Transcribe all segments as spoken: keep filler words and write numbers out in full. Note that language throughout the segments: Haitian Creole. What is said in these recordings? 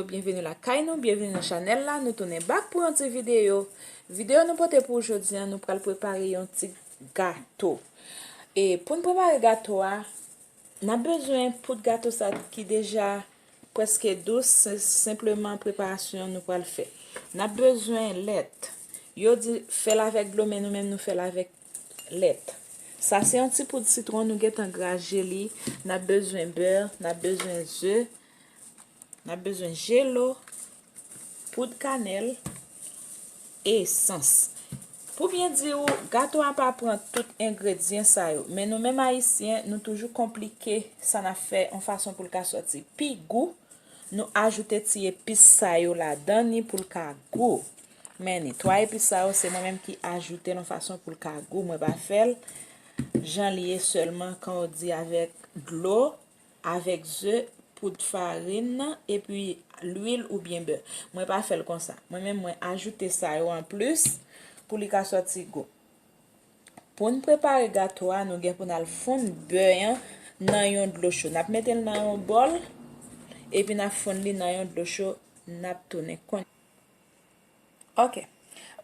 Byenveni lakay nou, byenveni nan chanèl la, nou tounen back pou yon ti videyo. Videyo nou pote pou jodi a, nou pral prepare yon ti gato. E pou n prepare gato a, n ap bezwen poud gato sa ki deja prèske dous, se senpleman preparasyon nou pral fè. N ap bezwen lèt. Yo di fè l avèk dlo, men nou menm nou fè l avèk lèt. Sa se yon ti poud sitwon, nou gentan graje li. N ap bezwen bè, n ap bezwen ze, n ap bezwen jelo, poud kanèl, esans. Pou byen di w, gato a pa pran tout engredyan sa yo, men nou menm ayisyen, nou toujou konplike sa n ap fè yon fason pou l ka sòti pi gou. Nou ajoute ti epis sa yo ladan li pou l ka gou. Men ni twa epis sa yo, se mwen menm ki ajoute l yon fason pou l ka gou. Mwen pa fè l jan li ye sèlman, kan w di avèk dlo, avèk ze, poud farin nan, epi lwil oubyen bè. Mwen pa fè l konsa. Mwen menm, mwen ajoute sa yo anplis pou li ka sòti gou. Pou n prepare gato a, nou gen pou n al fonn bè an nan yon dlo cho. N ap mete l nan yon bòl, epi n ap fonn li nan yon dlo cho, n ap tounen konn. Ok.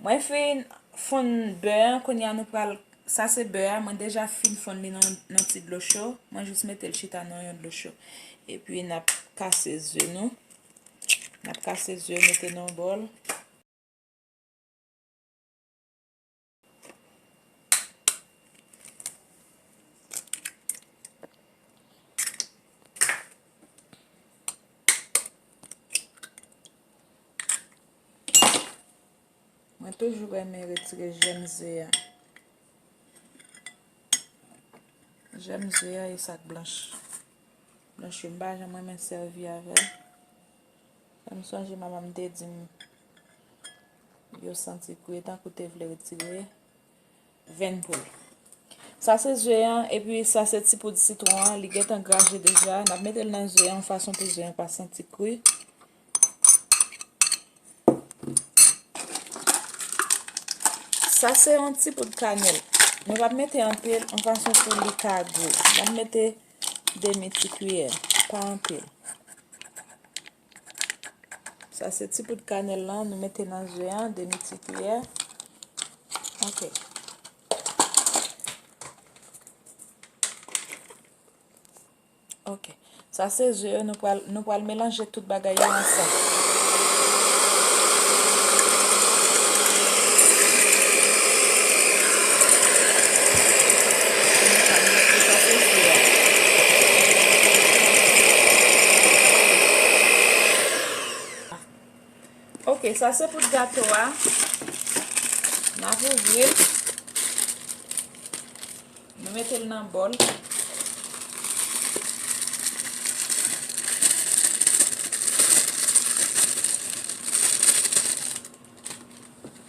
Mwen fin fonn bè an, kounye a nou pral, sa se bè a, mwen deja fin fonn li nan, nan ti dlo cho. Mwen jis mete l chita nan yon dlo cho. Epi n ap kase ze nou. N ap kase ze, mete nan yon bòl. Mwen toujou renmen retire jèm ze a. Jèm ze a e sa k blanch. Blanch yo, m pa janm renmen sèvi avè l. Sa m sonje manman m te di m, yo santi kri, tankou te vle retire venn poul. Sa se ze an, epi sa se ti poud sitwon an, li gentan graje deja. N ap mete l nan ze an, yon fason pou ze an pa santi kri. Sa se yon ti poud kanèl. Nou p ap mete anpil, yon fason pou li ka gou. N ap mete demi ti kiyè, pa anpil. Sa se ti poud kanèl lan, nou mete nan ze an, demi ti kiyè. Ok. Ok. Sa se ze yo, nou pral, nou pral melanje tout bagay yo ansanm. Ok, sa se poud gato a. N ap ouvri l. Nou mete l nan bòl.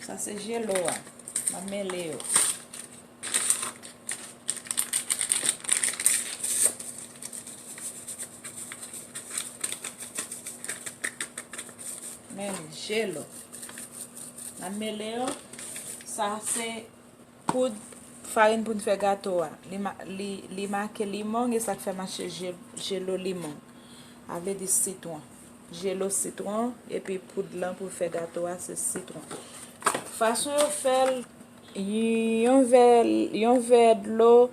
Sa se jelo a. M ap mele yo. Men jelo. N ap mele yo. Sa se poud farin pou n fè gato a. Li, ma- li, li make limon, e sa k fè mache je- jelo limon. A vle di sitwon. Jelo sitwon, epi poud lan pou fè gato a, se sitwon. Fason yo fè l, yon vè, yon vè dlo,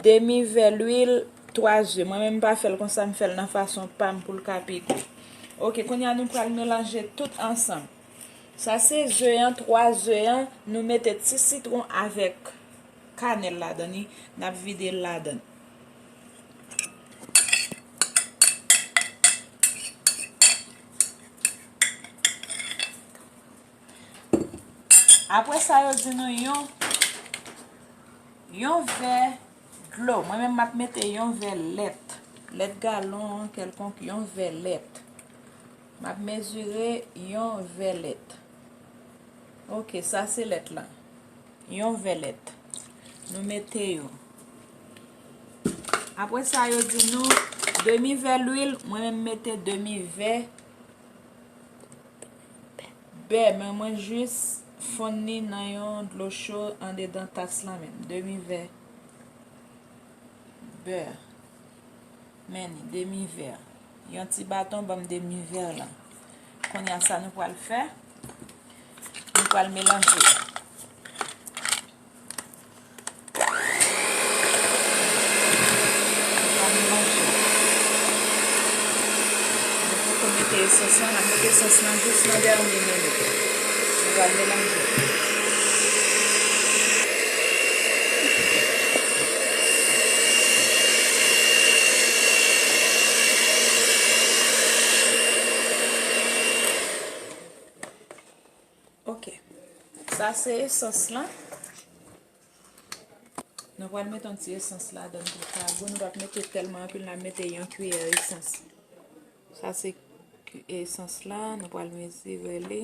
demi vè lwil, twa ze. Mwen menm, m pa fè l konsa, m fè l nan fason pa m pou l ka pi gou. Ok, kounye a nou pral melanje tout ansanm. Sa se ze an, twa ze an, nou mete ti sitwon avèk kanèl ladan li, n ap vide l ladan. Apre sa, yo di nou yon, yon vè dlo. Mwen menm, m ap mete yon vè lèt. Lèt galon an kèlkonk, yon vè lèt. M ap mezire yon vè lèt. Ok, sa se lèt lan. Yon vè lèt. Nou mete yo. Apre sa, yo di nou demi vè lwil, mwen menm mete demi vè bè, men mwen jis fonn li nan yon dlo cho andedan tas lan menm. Demi vè bè. Men ni demi vè. Yon ti baton ban m demi vè lan. Kounye a, sa nou pral fè, nou pral melanje. Nou pral melanje. Nou poko mete esans lan, n ap mete esans lan jis nan dènye minit. Nou pral melanje. Ok. Sa se esans lan. Nou pral mete yon ti esans ladan l pou l ka gou. Nou p ap mete tèlman anpil, n ap mete yon kiyè esans. Sa se ki-, esans la, nou pral mezire li.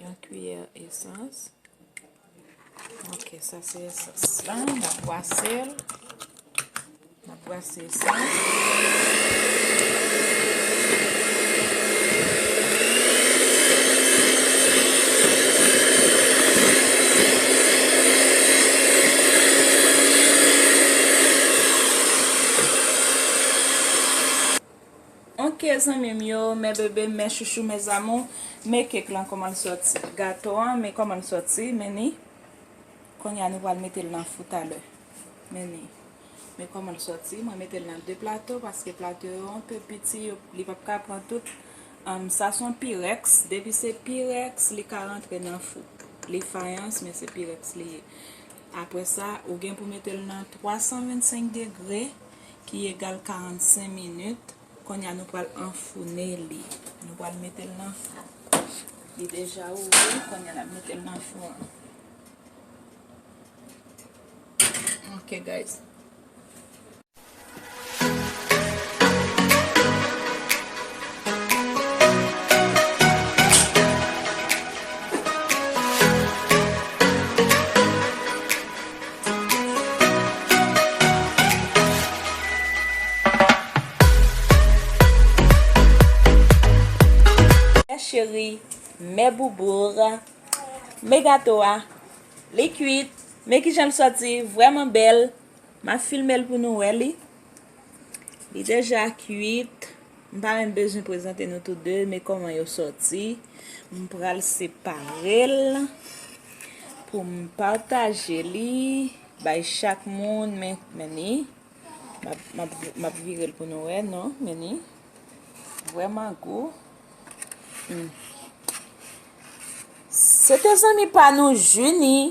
Yon kiyè esans. Ok, sa se esans la, n ap bwase l. N ap bwase sa. Ok, zanmi m yo, mes bébés, mes chouchous, mes amours, men kèk lan kòman l sòti. Gato an, men kòman l sòti, men ni. Kounye a, nou pral mete l nan fou talè. Men ni. Men kòman l sòti. Mwen mete l nan de plato paske plato yo yon pe piti, yo, li p ap ka pran tout. Anm, sa se yon pirèks. Depi se pirèks, li ka rantre nan fou. Li fayans, men se pirèks li ye. Apre sa, ou gen pou mete l nan twa san vennsenk degre, ki egal karannsenk minit. Kounye a, nou pral anfounen li. Nou pral mete l nan fou. Li deja ouvri, kounye a, n ap mete l nan fou an. Ok, guys. Mes chéris, mes boubous, men gato a, li kwit, men kijan l sòti, vrèman bèl. M ap filme l pou nou wè li. Li deja kwit. M pa menm bezwen prezante nou tou de, men kòman yo sòti. M pral separe l pou m pataje li, bay chak moun, men, men ni. M ap, m ap, m ap vire l pou nou wè, non, men ni. Vrèman gou. Hmm. Se te zanmi pa nou, Junie,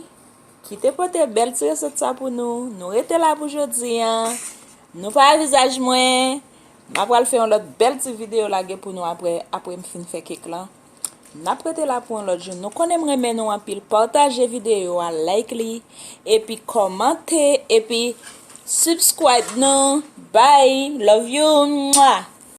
ki te pote bèl ti resèt sa pou nou. Nou rete la pou jodi a. Nou pa wè vizaj mwen. M ap pral fè yon lòt bèl ti videyo lage pou nou apre, apre m fin fè kèk lan. N ap rete la pou yon lòt jou. Nou konnen m renmen nou anpil. Pataje videyo a, like li, epi kòmante, epi subscribe nou. Bye. Love you. Mwah.